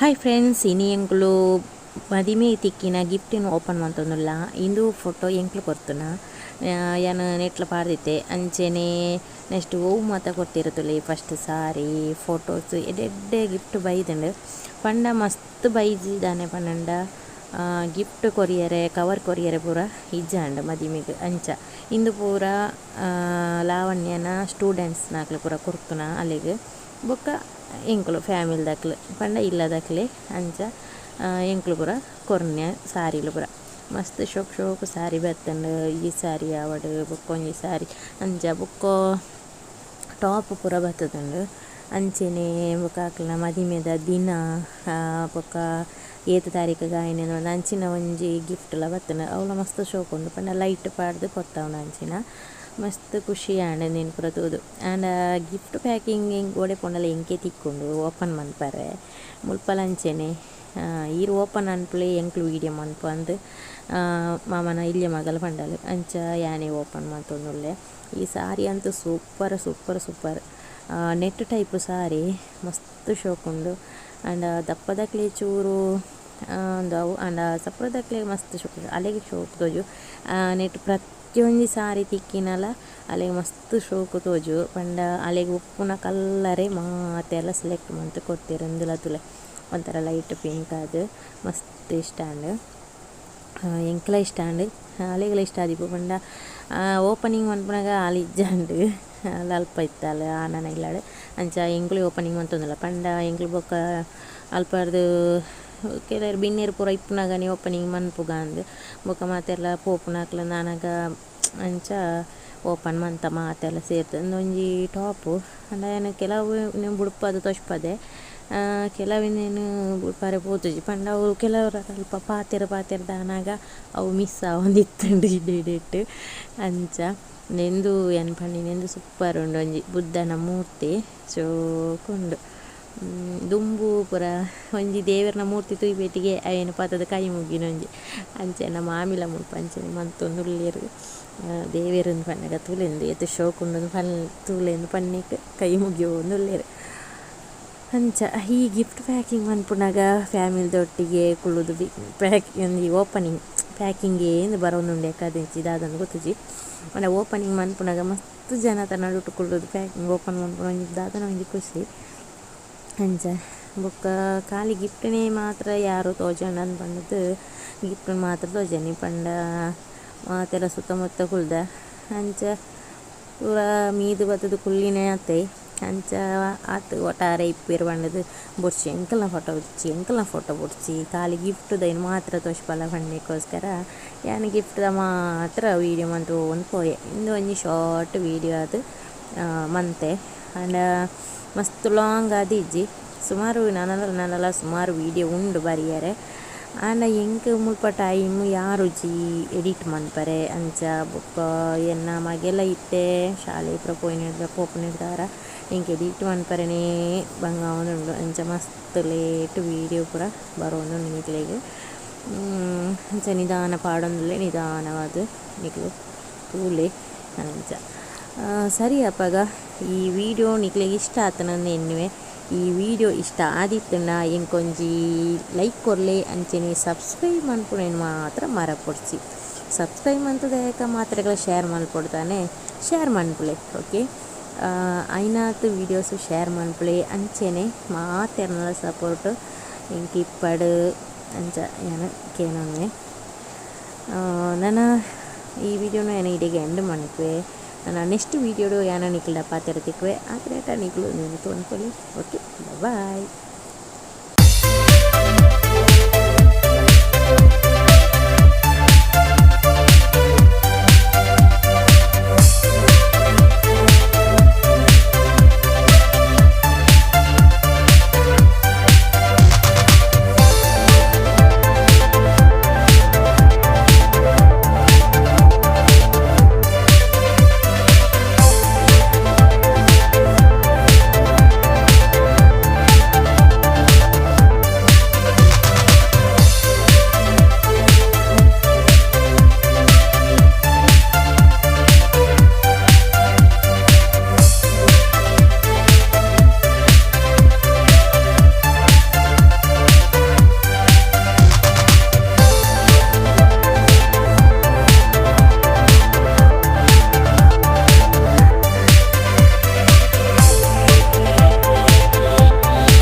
Hi friends, ಇನಿ ಎಂಕುಲು ಮದಿಮೆ ತಿಕ್ಕಿನ ಗಿಫ್ಟಿನ್ ಓಪನ್ ಮಂತೊಂದುಲ್ಲ. ಇಂದು ಫೋಟೋ ಎಂಕ್ಲು ಕೊರ್ತುನ ಯಾನ್ ನೆಟ್ಲ ಪಾಡ್ದಿತ್ತೆ. ಅಂಚೆನೆ ನೆಕ್ಸ್ಟ್ ಒವು ಮಾತ ಕೊರ್ತಿರುತ್ತುಲೆ. ಫಸ್ಟ್ ಸಾರಿ, ಫೋಟೋಸ್, ಎಡ್ಡೆ ಗಿಫ್ಟ್ ಬೈದುಂಡು. ಪಂಡ ಮಸ್ತ್ ಬೈಜಿ ದಾನೆ ಪನ್ನಂಡ ಗಿಫ್ಟ್ ಕೊರಿಯರೆ, ಕವರ್ ಕೊರಿಯರೆ ಪೂರ ಇಜ್ಜಾಂಡ್ ಮದಿಮೆಗ್. ಅಂಚ ಇಂದು ಪೂರ ಲಾವಣ್ಯನ ಸ್ಟೂಡೆಂಟ್ಸ್ ನಕುಲು ಪೂರ ಕೊರ್ತುನ ಅಲೆಗ್. ಬೊಕ್ಕ ಎಂಕುಲು ಫ್ಯಾಮಿಲಿ ದಕ್ಲು ಪಂಡ ಇಲ್ಲದಕ್ಲೆ. ಅಂಚ ಎಂಕುಲು ಪೂರ ಕೊರ್ನ್ಯ ಸಾರಿಲು ಪೂರ ಮಸ್ತ್ ಶೋಕ್ ಶೋಕ್ ಸಾರಿ ಬತ್ತುಂಡು. ಈ ಸಾರಿ ಆವಡ್, ಬೊಕ್ಕ ಒಂಜಿ ಸಾರಿ, ಅಂಚ ಬೊಕ್ಕ ಟಾಪ್ ಪೂರ ಬತ್ತುದುಂಡು. ಅಂಚೆನೆ ಬೊಕ್ಕ ಅಕ್ಲೆನ ಮದಿಮೆದ ದಿನ ಬೊಕ್ಕ ಏತ್ ತಾರೀಖುಗ್ ಆಯಿನ ಅಂಚಿನ ಒಂಜಿ ಗಿಫ್ಟ್ ಲ ಬತ್ತುಂಡು. ಅವ್ಲ ಮಸ್ತ್ ಶೋಕ್ ಉಂಡು. ಪಂಡ ಲೈಟ್ ಪಾಡ್ದ್ ಪೊತ್ತವುನ ಅಂಚಿನ ಮಸ್ತ್ ಖುಷಿ ಆಂಡ್ ನೆನ್ ಪೂರ ತೂದು. ಆಂಡ ಗಿಫ್ಟ್ ಪ್ಯಾಕಿಂಗ್ ಎಂಕ್ ಓಡೆ ಪೋಂಡಲ ಎಂಕೆ ತಿಕ್ಕುಂಡು ಓಪನ್ ಮನ್ಪರೆ. ಮುಲ್ಪಲ ಅಂಚೆನೆ ಈರ್ ಓಪನ್ ಅನ್ಪುಲೆ, ಎಂಕ್ಲು ವೀಡಿಯೋ ಮನ್ಪಂದ್ ಮಾಮನ ಇಲ್ಯ ಮಗಲ್ ಪಂಡಲ್. ಅಂಚ ಯಾನೆ ಓಪನ್ ಮಂತೊಂದುಲ್ಲೆ. ಈ ಸಾರಿ ಅಂತೂ super super super net type sari, ಮಸ್ತ್ ಶೋಕ್ ಉಂಡು. ಆಂಡ ದಪ್ಪದಕ್ಲೆ ಚೂರು ಉಂದು ಅವು, ಆಂಡ ಸಪ್ರದಕ್ಲೆ ಮಸ್ತ್ ಶೋಕ್, ಅಲೆಗ್ ಶೋಕ್ ತೋಜು. ನೆಟ್ ಪ್ರತಿಯೊಂಜಿ ಸಾರಿ ತಿಕ್ಕಿನಲ ಅಲೆಗ್ ಮಸ್ತ್ ಶೋಕು ತೋಜು. ಪಂಡ ಅಲೆಗ್ ಉಪ್ಪುನ ಕಲ್ಲರೇ ಮಾತೆಲ್ಲ ಸೆಲೆಕ್ಟ್ ಮಂತ್ ಕೊರ್ತೆರ್. ಉಂದುಲ ತೂಲೆ, ಒಂಥರ ಲೈಟ್ ಪಿಂಕ್ ಆದ್ ಮಸ್ತ್ ಇಷ್ಟ ಆಂಡ್. ಎಂಕ್ಲ ಇಷ್ಟ ಆಂಡ್, ಅಲೆಗ್ಲ ಇಷ್ಟ ಆದಿಪ್ಪು. ಪಂಡ ಓಪನಿಂಗ್ ಮನ್ಪುನಗ ಆಲ್ ಇಜ್ಜಾಂಡ್, ಅಲ್ಪ ಇತ್ತಾಲ್ ಆನನ ಇಲ್ಲಡ್. ಅಂಚ ಎಂಕ್ಲು ಓಪನಿಂಗ್ ಮಂತೊಂದುಲ್ಲ. ಪಂಡ ಎಂಕ್ಲು ಬೊಕ್ಕ ಅಲ್ಪರ್ದ್ ಕೆಲವೆರ್ ಬಿನ್ನೆರ್ ಪೂರ ಇಪ್ಪುನಗನೆ ಓಪನಿಂಗ್ ಮನ್ಪುಗ ಅಂದ್ ಬೊಕ್ಕ ಮಾತೆರ್ಲ ಪೋಪುನಕ್ಲು ಆನಗ ಅಂಚ ಓಪನ್ ಮಂತ ಮಾತೆಲ್ಲ ಸೇರ್ದ್. ಉಂದೊಂಜಿ ಟಾಪು. ಅಂಡ ಯಾನ್ ಕೆಲವು ಬುಡ್ಪದ್ ತೋಜ್ಪದೆ, ಕೆಲವಿನೇನು ಬುಡ್ಪರೆ ಪೋತುಜಿ. ಪಂಡ ಅವು ಕೆಲವರ ಅಲ್ಪ ಪಾತೆರ ಪಾತೆರ್ದಾನಾಗ ಅವು ಮಿಸ್ ಆವೊಂದಿತ್ತುಂಡು ಇಡೆಟ್. ಅಂಚ ನೆಂದು ಯಾನ್ ಪಂಡಿನಿ ಉಂದು ಸೂಪರ್ ಉಂಡು. ಒಂಜಿ ಬುದ್ಧನ ಮೂರ್ತಿ ಶೋಕುಂಡು. ದುಂಬು ಪೂರ ಒಂಜಿ ದೇವೆರ್ನ ಮೂರ್ತಿ ತೂಯಿಪೆಟ್ಟಿಗೆ ಅವೇನು ಪತದ ಕೈ ಮುಗ್ಗಿನೊಂಜಿ. ಅಂಚೆನ ಮಾಮಿಲ ಮುಲ್ಪ ಅಂಚನೆ ಮಂತೊಂದುಲ್ಲೆರ್. ದೇವೆರುಂದು ಪನ್ನಗ ತೂಲೆಂದು ಏತ್ ಶೋಕ್ ಉಂಡು ಪನ್ ತೂಲೆಂದು ಪನ್ನಿಕ್ ಕೈ ಮುಗಿಯೊಂದುಲ್ಲೆರ್. ಅಂಚ ಈ ಗಿಫ್ಟ್ ಪ್ಯಾಕಿಂಗ್ ಮನ್ಪುನಗ ಫ್ಯಾಮಿಲಿದೊಟ್ಟಿಗೆ ಕುಲ್ಲುದು ಪ್ಯಾಕಿಂಗ್ ಓಪನಿಂಗ್ ಪ್ಯಾಕಿಂಗ್ ಏನು ಬರೋದುಂಡು ಎಕ್ಕದಿಂಚಿ ದಾದಂದು ಗೊತ್ತುಜಿ. ಪಂಡ ಓಪನಿಂಗ್ ಮನ್ಪುನಗ ಮಸ್ತ್ ಜನ ನಡುಟು ಕುಲ್ಲುದು ಪ್ಯಾಕಿಂಗ್ ಓಪನ್ ಮನ್ಪುನ ಒಂಜಿ ದಾದನ ಒಂಜಿ ಖುಷಿ. ಅಂಚ ಬೊಕ್ಕ ಖಾಲಿ ಗಿಫ್ಟ್ನೇ ಮಾತ್ರ ಯಾರು ತೋಜಂಡ ಪಂಡುದು ಗಿಫ್ಟ್ ಮಾತ್ರ ತೋಜನಿ. ಪಂಡ ಮಾತೆಲ್ಲ ಸುತ್ತಮುತ್ತ ಕುಲ್ದ ಅಂಚ ಪೂರ ಮೀದು ಬತ್ತುದು ಕುಲ್ಲಿನೇ ಆತೆ. ಅಂಚ ಆತ್ ಒಟ್ಟಾರೆ ಇಪ್ಪೆರ್ ಪಂಡುದು ಬೊಡ್ಚಿ ಎಂಕಲ್ನ ಫೋಟೋ ಬೊಡ್ಚಿ, ಎಂಕಲ್ನ ಫೋಟೋ ಬೊಡ್ಚಿ, ಖಾಲಿ ಗಿಫ್ಟ್ ದೈನ್ ಮಾತ್ರ ತೋಜ್ಪಲ ಪನ್ನೆಕೋಸ್ಕರ ಯಾನ್ ಗಿಫ್ಟ್ ದ ಮಾತ್ರ ವೀಡಿಯೋ ಮಂತೊಂದು ಪೋಯೆ. ಇಂದು ಒಂಜಿ ಶಾರ್ಟ್ ವೀಡಿಯೋ ಆದ್ ಮಂತೆ. ಆಂಡ ಮಸ್ತ್ ಲಾಂಗ್ ಆದಿಜ್ಜಿ, ಸುಮಾರು ನನಲ ನನಲ ಸುಮಾರು ವೀಡಿಯೋ ಉಂಡು ಬರಿಯರೆ. ಆಂಡ ಎಂಕ್ ಮುಲ್ಪ ಟೈಮ್ ಯಾರುಜಿ ಎಡಿಟ್ ಮನ್ಪರೆ. ಅಂಚ ಬೊಕ್ಕ ಎನ್ನ ಮಗೆಲ ಇತ್ತೆ ಶಾಲೆ ಪೂರ ಪೋಯಿನ ಪೋಪುನೆಡ್ದಾವರ ಎಂಕ್ ಎಡಿಟ್ ಮನ್ಪರೆನೇ ಬಂಗ ಆವೊಂದುಂಡು. ಅಂಚ ಮಸ್ತ್ ಲೇಟ್ ವೀಡಿಯೋ ಪೂರ ಬರೋಂದುಂಡು ನಿಕ್ಲೆಗ್. ಅಂಚ ನಿಧಾನ ಪಾಡೊಂದುಲ್ಲೆ, ನಿಧಾನವಾದ್ ನಿಕ್ಲು ತೂಲೆ. ಅಂಚ ಸರಿ ಅಪಗ ಈ ವೀಡಿಯೋ ನಿಕ್ಲೆಗ್ ಇಷ್ಟ ಆತನಂದು ಎನ್ನುವೆ. ಈ ವಿಡಿಯೋ ಇಷ್ಟ ಆದಿತ್ತುಂಡ ಎಂಕೊಂಜಿ ಲೈಕ್ ಕೊರ್ಲೆ. ಅಂಚೆನೆ ಸಬ್ಸ್ಕ್ರೈಬ್ ಮನ್ಪುನೇನು ಮಾತ್ರ ಮರಪೊಡ್ಚಿ. ಸಬ್ಸ್ಕ್ರೈಬ್ ಮಂತುದಯಕ ಮಾತ್ರಗಳ ಶೇರ್ ಮಲ್ಪೊಡ್ತಾನೆ, ಶೇರ್ ಮನ್ಪುಲೆ. ಓಕೆ, ಐನಾತ್ ವೀಡಿಯೋಸ್ ಶೇರ್ ಮನ್ಪುಲೆ. ಅಂಚೆನೆ ಮಾತೆರ್ನಲ ಸಪೋರ್ಟ್ ಎಂಕ್ ಇಪ್ಪಡು ಅಂಚ ಯಾನ್ ಕೇನೊನ್ವೆ. ನನ ಈ ವಿಡಿಯೋನ ಯಾನ್ ಇಡೆಗ್ ಎಂಡ್ ಮನ್ಪುವೆ. ನನ್ನ ನೆಕ್ಸ್ಟ್ ವೀಡಿಯೋಡು ಯಾನ ನಿಕ್ಲ ಪಾತೆರ ತಿಕ್ಕುವೆ. ಆತ್ರೇಟ ನಿಕ್ಲು ನೀನು ತೋನ್ಕೊಳ್ಳಿ. Okay, bye.